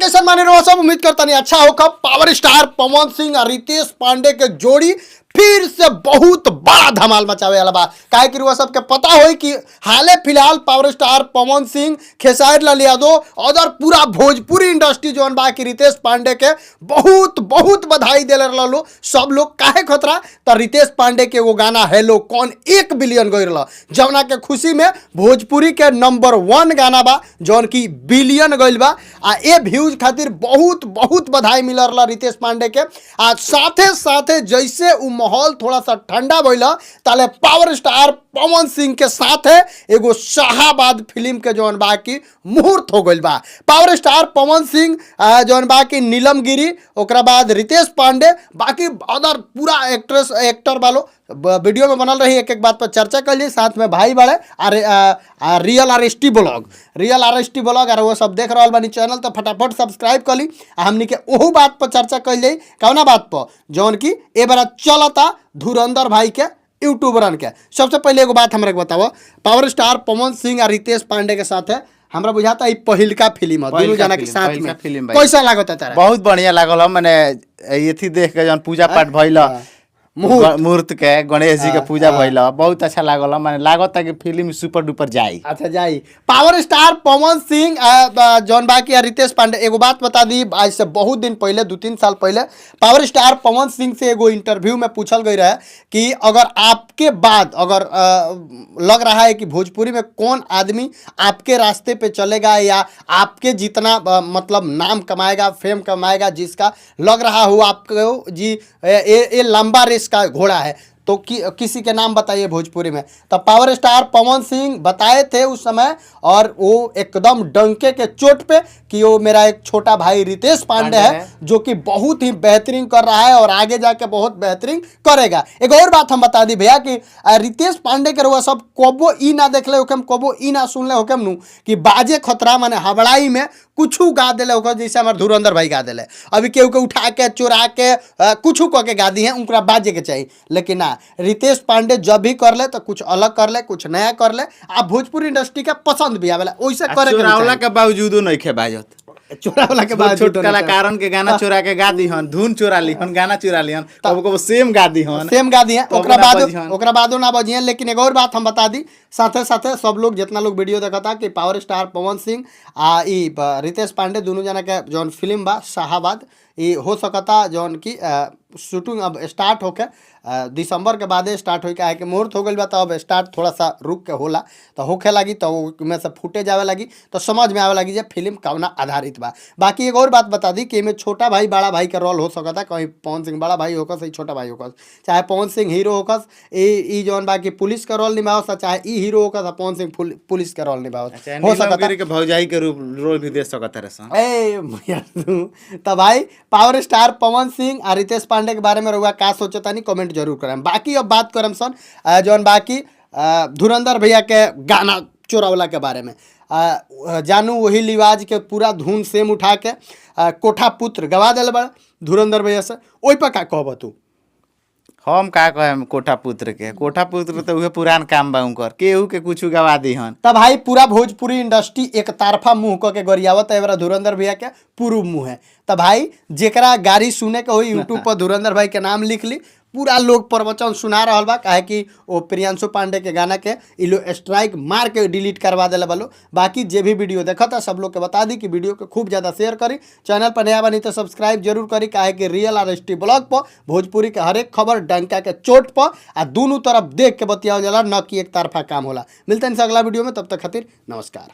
कैसन माने रहो सब, उम्मीद करता नहीं अच्छा होगा। पावर स्टार पवन सिंह और रितेश पांडे के जोड़ी फिर से बहुत बड़ा धमाल मचावे वाला बा। काहे कि रुआ सबके पता होई कि हाले फिलहाल पावर स्टार पवन सिंह, खेसारी लाल यादव और पूरा भोजपुरी इंडस्ट्री जोन बा कि रितेश पांडे के बहुत बहुत बधाई देले रहलो सब लोग। काहे खतरा त रितेश पांडे के वो गाना हेलो कौन 1 बिलियन गई रहा, जौना के खुशी में भोजपुरी के नंबर 1 गाना बा जौन की बिलियन गइल बा। आ ए व्यूज खातिर बहुत बहुत बधाई मिल रहा रितेश पांडे के। आ साथे साथे जैसे उ माहौल थोड़ा सा ठंडा भइल ताले पावर स्टार पवन सिंह के साथ है एगो शाहाबाद फिल्म के जौन बा की मुहूर्त हो गइल बा। पावर स्टार पवन सिंह जौन बा की नीलमगिरी, ओकरा बाद रितेश पांडे, बाकी अदर पूरा एक्ट्रेस एक्टर वालों वीडियो में बनल रही, एक एक बात पर चर्चा कर ली। साथ में भाई बड़े अरे real R S T blog, real R S T blog और वो सब देख रहा बानी चैनल तो फटाफट सब्सक्राइब कर ली। आ हमनी के ओहू बात पर चर्चा कर ली, कौना बात पर जौन की ए बार चलता धुरंधर भाई के यूट्यूबरन के। सबसे पहले एगो बात हमरा के बताओ, पावर स्टार पवन सिंह और रितेश पांडे के साथ है हमरा बुझाता ई पहिलका फिल्म है दोनों पहिलका जना के फिल्म, साथ पहिलका में फिल्म भाई। कैसा लागत है तारा? बहुत बढ़िया लागल हम, माने एथी देख के जौन पूजा पाठ भइल, मुहूर्त। मुहूर्त के गणेश जी के पूजा भइल, बहुत अच्छा लागल। माने लागत कि फिल्म सुपर डुपर जाई। अच्छा जाई। पावर स्टार पवन सिंह जौन बाकी आ रितेश पांडे, एगो बात बता दी, आज से बहुत दिन पहले 2-3 साल पहले पावर स्टार पवन सिंह से एगो इंटरव्यू में पूछल गई रहे कि अगर आपके बाद अगर लग रहा है कि भोजपुरी में कौन आदमी आपके रास्ते पे चलेगा या आपके जितना मतलब नाम कमाएगा, फेम कमाएगा, जिसका लग रहा हो आपको जी ये लंबा रेस का घोड़ा है, तो किसी के नाम बताइए भोजपुरी में। तो पावर स्टार पवन सिंह बताए थे उस समय, और वो एकदम डंके के चोट पे कि वो मेरा एक छोटा भाई रितेश पांडे है, जो कि बहुत ही बेहतरीन कर रहा है और आगे जाके बहुत बेहतरीन करेगा। एक और बात हम बता दी भैया कि रितेश पांडे के रुआ सब कबो ई ना देखले होके, कबो ई ना सुनले होके नू कि बाजे खतरा माने हबड़ाई में कुछ गा दिले होके, जैसे हमारे धुरंधर भाई गा दिले, अभी केहू के उठा के चुरा के कुछ कह के गा दी है, उनका बाजे के चाहिए। लेकिन ना, रितेश पांडे जब भी कर ले तो कुछ अलग कर ले, कुछ नया कर ले, आ भोजपुरी इंडस्ट्री के पसंद भी आवेला ओइसे करे के चोरावला के बावजूदो नइखे बाजत। चोरावला के छोट बावजूद कलाकारन के गाना चोरा के गा दीहन, धुन चोरा लीहन, गाना चोरा लीहन, कबो कबो सेम गा दीहन, सेम गा दिए, तब ओकरा ना बाद बजिहन। ओकरा बादो ना बजिहन। लेकिन एगो और बात हम बता दी, साथे साथे सब लोग जितना लोग वीडियो देखता कि पावर स्टार पवन सिंह आ ई रितेश पांडे दोनों जना के जौन फिल्म बा शाहाबाद, ई हो सकता जौन की शूटिंग अब स्टार्ट होके दिसंबर के बादे स्टार्ट होई, काहे कि मुहूर्त हो गइल बा तो अब स्टार्ट थोड़ा सा रुक के होला, तो होखे लगी तो में से फुटेज आवे लगी तो समझ में आवे लगी जे फिल्म कौना आधारित बा। बाकी एक और बात बता दी कि एमे छोटा भाई बड़ा भाई का रोल हो सकता, कहीं पवन सिंह बड़ा भाई होकस, ई छोटा भाई होकस, चाहे पवन सिंह हीरो होकस ई जौन बाकी पुलिस का रोल निभावस, चाहे ई हीरो होकस आ पवन सिंह पुलिस का रोल निभावस, अच्छा, हो सकता नीलमगिरी के भौजाई के रूप रोल भी दे सकत रहे। ए भैया तू तो भाई पावर स्टार पवन सिंह और रितेश पांडे के बारे में रउआ का सोचता नहीं कमेंट जरूर करम। बाकी अब बात करम सन जौन बाकी धुरंधर भैया के गाना चोरावला के बारे में, जानू वही लिवाज के पूरा धुन सेम उठा के कोठा पुत्र गवा दिल बा धुरंधर भैया से, ओहि पर का कहब तू? हम का कहेम कोठा पुत्र के, कोठा पुत्र तो उहे पुरान काम बा उनकर, केहू के कुछ गवा दीहन। तब भाई पूरा भोजपुरी इंडस्ट्री एक तरफा मुंह क के गरियावत है धुरंधर भैया के पूर्व मुँह है। तब भाई जेकरा गाड़ी सुने के होई यूट्यूब पर धुरंधर भाई के नाम लिख ली, पूरा लोग प्रवचन सुना रहा बा, काहे कि वो प्रियांशु पांडे के गाना के इ लोग स्ट्राइक मार के डिलीट करवा दिले बा लोग। बाकी जे भी वीडियो देखता सब लोग के बता दी कि वीडियो के खूब ज़्यादा शेयर करी, चैनल पर नया बनी तो सब्सक्राइब जरूर करी, काहे कि real R S T blog पर भोजपुरी के हरेक खबर डंका के चोट पर आ दोनों तरफ देख के बतियावल जाला, न कि एक तरफा काम होला। मिलते हैं अगला वीडियो में, तब तक खातिर नमस्कार।